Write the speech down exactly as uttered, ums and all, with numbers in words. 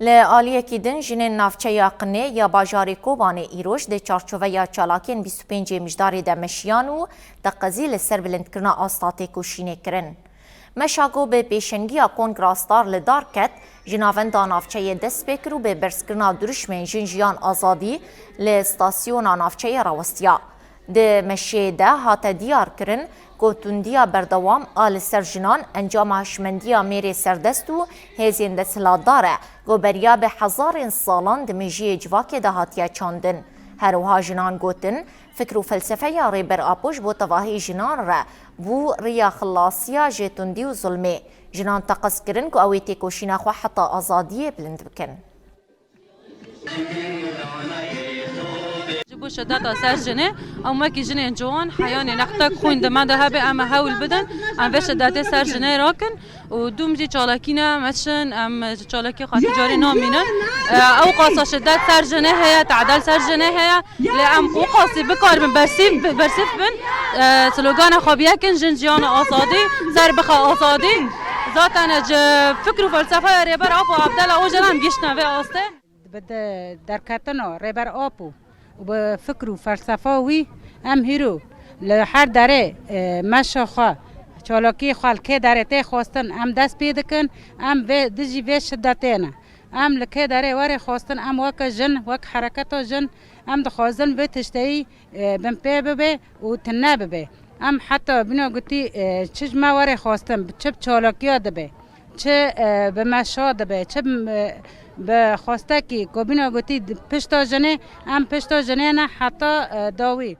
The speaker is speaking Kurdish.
Li aliyekî din jinên navçeya Qinê ya bajarê Kobanê îroj di çarçoveya çalakiyên bîst û pêncê Mijdarê de meşiyan û teqezî li ser bilindkirina asta têkoşînê kirin. Meşa ku bi pêşengiya Kongra Star li dar ket, ji navenda navçeyê dest pê kir û bi berzkirina dirûşmên Jin Jiyan Azadî li stasyona navçeyê rawestiya. Di meşê de hate diyar kirin ku tundiya berdewam a li ser jinan encama hişmendiya mêrê serdest û hêzên desthilatdar e ku beriya bi hezarên salan di mejiyê civakê de hatiye çandin. Her wiha jinan gotin, fikr û felsefeya Rêber Apo ji bo tevahî jinan re bû riya xilasiya ji tundî û zulmê. Jinan teqez kirin ku ew ê têkoşîna xwe heta azadiyê bilind bikin. Ji bo şideta ser jinê, em wekî jinên ciwan heyanê nextek xwîn di me de hebe, em ê hewl bidin, em vê şidetê ser jinê rakin û dûm jî çalakî ne, me çin, em ji çalakî xwe ticarî namînin. E, ew qasa şidet ser jinê heye, tedel ser jinê heye, lê em qasî bikaribin bersîv, bersîv bin, e, slogana xwe biyekin, jin, jiyan, azadî, ser bixe azadî. Zaten ji fikr û felsefeya Rêber Apo Abdullah Ocalan gihiştine vê astê. Bi de-, derketina Rêber Apo û bi fikr û felsefa wî em hîro li her derê, e, meşa xwe, çalakiyê xwe li kê derê tê xwestin, em dest pê dikin, em vê, dijî vê şidetê ne. Em li kê derê werê xwestin, em weke jin, wek hereketa jin, em dixwazin vê tişteyî, e, binpê bibe û tune bibe. Em heta bîna gotî, e, çi ji me werê xwestin, çi bi çalakiya dibe, çi, e, bi meşa dibe, çi bi, e, bi xwestekî ku bîna gotî di pişta jinê, em pişta jinê ne heta, e, dawî.